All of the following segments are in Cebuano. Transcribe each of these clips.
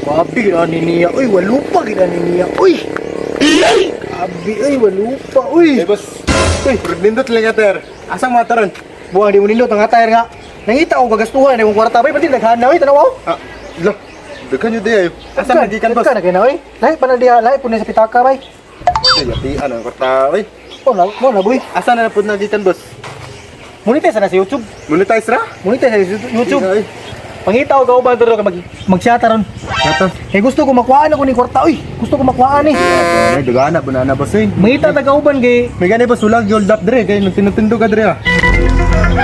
Grabe gid ani niya. Uy, walo pa gid ani niya. Uy. Grabe uy, walo pa uy. Eh, boss. Uy, nindot lang ka, ter. Asang mga taron? Buang di mo nindot ang atayar nga. Nangita ko kagastuhan akong kwarta bay pati daghan na uy, tanaw. Ah, lo. Daghan yun di ay. Asa nagikan, boss? Daghan na kay na uy. Lahi pa na diha, lahi po na sa pitaka bay. Ay, ati, ano, kwarta, uy. Oh, na, mo na boy. Asa na po nagikan, boss? Monetize na sa YouTube. Monetize ra? Monetize na sa YouTube. Ay, Pangita ko kauban dito ka mag magsyata ron. Kata. Kay gusto ko makuhaan ako ni kwarta uy. Gusto ko makuhaan ni. Ay, dagana, banana, boss, eh. Mangita ta kauban kay May gani, boss, ulag, hold up, dire. Kay, nung tinutundo ka, dire, ah.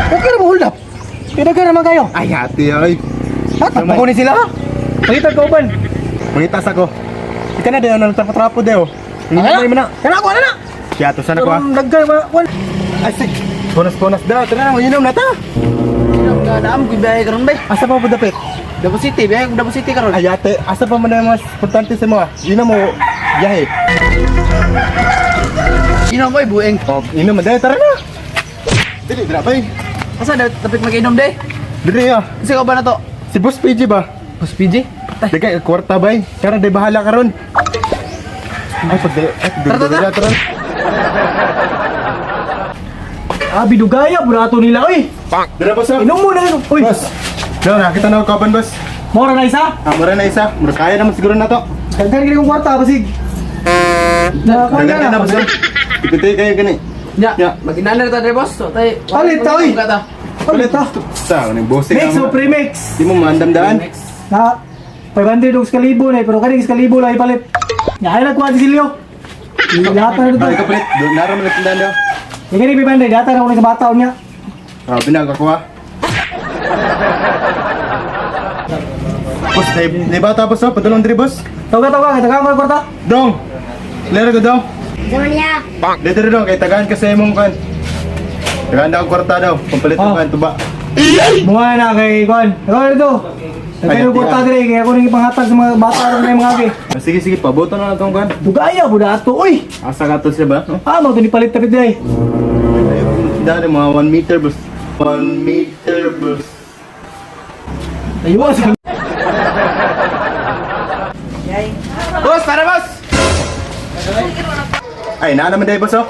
okay ra mo hold up. Pinaga naman kayo. Ay, ati, ay. Ha, takbo ni sila. Pangita kauban. Mangitas ako. Ika na, di, ano, trapo-trapo, di, oh. Ano? Ano na? Kana ako, ano na? Kaya, to, sana ko, ah. Daghan ma wan. Ay, sige. Bonas-bonas daw. Tara na, inom na ta. Naam, ko biyahe karon bay. Asa pa po dapit? Davao City, biyahe ko Davao City karon. Ay, ate, asa pa man ang mas importante sa mga? Yun mo, biyahe. Inom boy, bueng. Oh, inom, dahil tara na. Dili, dira pa eh. Asa na dapat mag-inom day? Dili ah. Kasi ka ba na to? Si Boss PG ba? Boss PG? Di kay kwarta bay. Karon di bahala karon. Ay, pag ay, Tara, tara, tara, tara. Ah, bidugaya burato nila oy. Dira boss ah. Inom mo na yun. Uy, Boss. Dira nakita na ako kaban boss. mora na isa. Ah, mura na isa. Mura kaya naman siguro na to. Daghan gid kong kwarta basig. Nakakuha Daghan na. na boss. ah. Ipitay kayo gani. Nya, Ya. mag-inana na ta dre boss. So tay. Palit, oy. Palit ah. Sa ano boss. Mix o premix. Di mo maandam daan. Na 500 og kalibo na eh, pero kaning kalibo lang ipalit. Nya ay nagkuha si Silio. Lahat na dito. Ay, kapalit. Nara man nagtindaan daw. Yung kani 500 data na ko ni sa bata niya. Ah, binagakuha. Boss, na bata boss oh, padulong diri boss. Tawag tawag kay tagaan ko ng kwarta. Dong. Lera ko dong. Sama niya. Dito dong kay tagaan kasi imong kan. Tagaan daw ang kwarta daw, pampalit Oh. oh. kan tuba. Bunga na kay Kwan. Ikaw dito. Daghan Ay, og kwarta tiya. dire kay ako ning ipanghatag sa mga bata ron na yung mga agi. Ah, sige sige, paboto na lang tong kan. Dugaya po ato oy. Asa ka to siya ba? No? Ah, mo to ni palit tapit day. Dali mga 1 meter boss. 1 meter boss. Aywa sa Boss, tara boss. Ay, naa naman dai boss oh.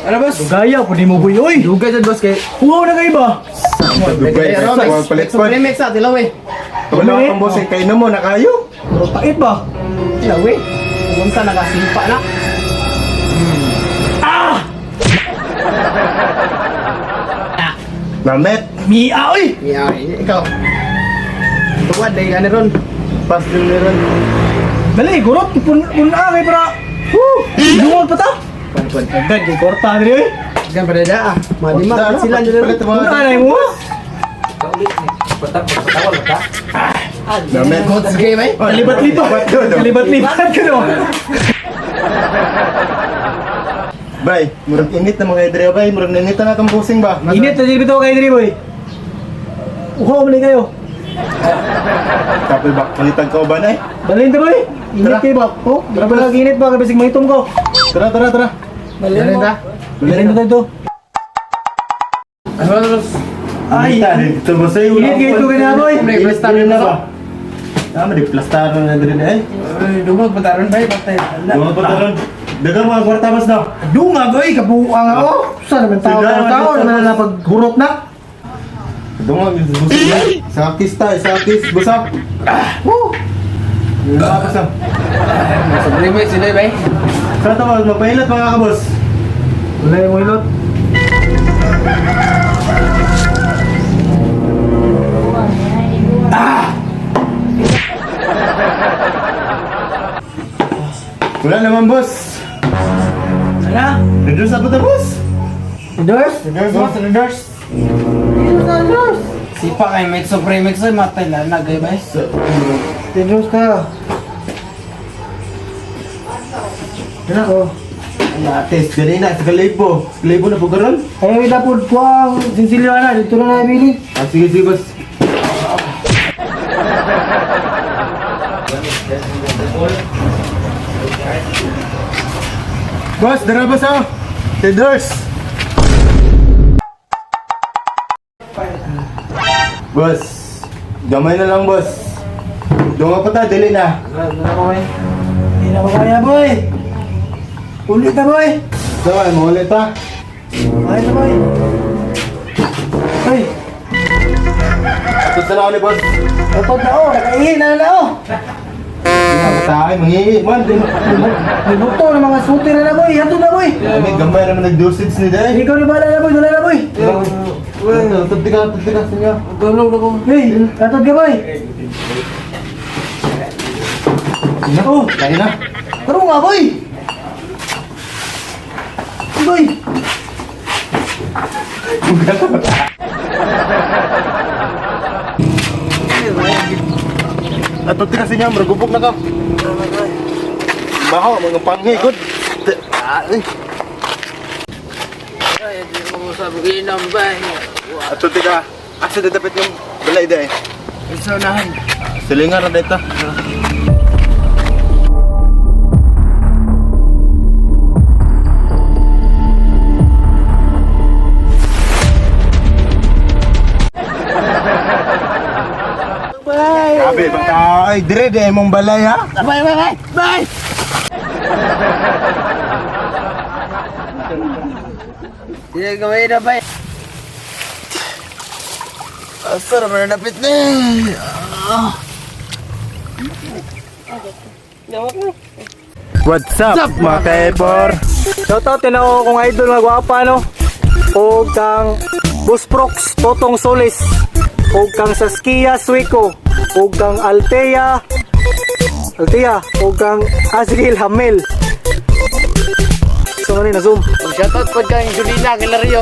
Tara boss. Dugaya po ni mo boy oy. Dugay jud boss kay. Uwaw na kayo ba? Dugay Pero, sa wag palit So pod. premix sa tilaw eh. Wala tong boss eh, kay mo na kayo. Pero pait ba? Tilaw eh. Unsa nakasimpa na. Namet. Mia oy. Yeah, ikaw. Tuwad day gani ron. Pas din meron. Dali, gurot pun pun kay para. Woo! Dungog pa ta. Pan pan. Daghan kay kwarta dire oy. Gan pa da ah. Madima Dala, sila dyan. palit Pun na mo. Namet. God's game eh. Kalibat-libat. Kalibat-libat ka no. Bay, murag init na mga idre bay, murag ninita na tong busing ba? Init na dito kay dire boy. Uhaw man kayo. Tapos ba, palitag ka ba na eh? Balin ta boy. Init Tara. kayo ba? Oh, tara ba init ba kay basig maitom ko. Tara, tara, tara. Balin mo. Balin ta dito. Ano boss? Ay, Ito ba sa'yo? Init kayo ito kaya boy. May plastar na na ba? Tama, di plastar na diri na eh. Ay, dungog pa taron bay patay. Dungog pa taron. Dagang mga kwarta mas daw. Dungag oy, kabuang ako. Sa naman tao Sige, tao naman na paghurot na. Dungog, busog na. Sakis ta, sakis, busak. Woo! Tapos ah. Sa premix sila bay. Sa ito boss, magpahilot mga kabos. Wala yung hilot. Wala naman boss. Ano? Reduce na po ta boss. Endorse? Endorse boss, endorse. Endorse. Sipa kay mix of remix ay matay lana gay bay. Endorse ka. Ano ko? Nates, ganina, sa kalibo. Sa kalibo na po karon. Ay, wait na po ko ang sinsilyo na. Dito na nabili. Ah, sige, sige boss. Boss, dara boss ah. Tenders. Boss, gamay na lang boss. Dunga pa ta, dili na. Hindi na ko kaya, boy. Ulit na, boy. Sawa, mo ulit ta. Kaya na, boy. Ay, Atod na lang ni boss. Kapag na, oh. Nakaihi na na, oh. Tayo, mangingi man. May buto ng mga suti na na, boy. Hatod na, boy. May gamay naman nag-dosage ni Day. Ikaw ni bala na, boy. Dala na, boy. Atod ka, atod ka sa inyo. Hey, hatod ka, boy. Oh, Kain na. Karo nga, boy. Boy. Atod ka sa inyo, maragubok na ka. Baho, mga panghi, good. Ay. Ay, di mo sabi inom ba? Atod ka. Asa dapat yung balay day? Sa unahan. Silingan na dito. Bye. Grabe, bata. Ay, dire, di mong balay ha. Bye, bye, bye! Bye! Sige, gawin na ba? Asa naman na napit na eh. What's up, mga kaepor? Shoutout din ako kong idol nga gwapa no. O kang Busprox Totong Solis. O kang Saskia Suico. O kang Altea Altea o kang Azriel Hamel. So ano na zoom. Shoutout po kang Julina Aguilario.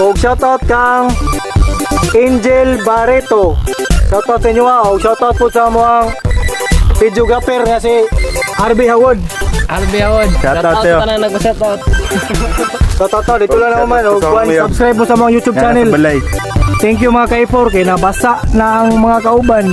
Og shoutout kang Angel Barreto. Shoutout sa inyo ha. Og shoutout po sa mga videographer nga si RB Hawod. Albi Awod. Shoutout sa'yo. Tanang nagpa-shoutout. Shoutout to. Dito lang naman. Og Shoutout sa kuan, mga- subscribe mo sa mga YouTube channel. Balay. Thank you mga ka-E4 kay nabasa na ang mga kauban.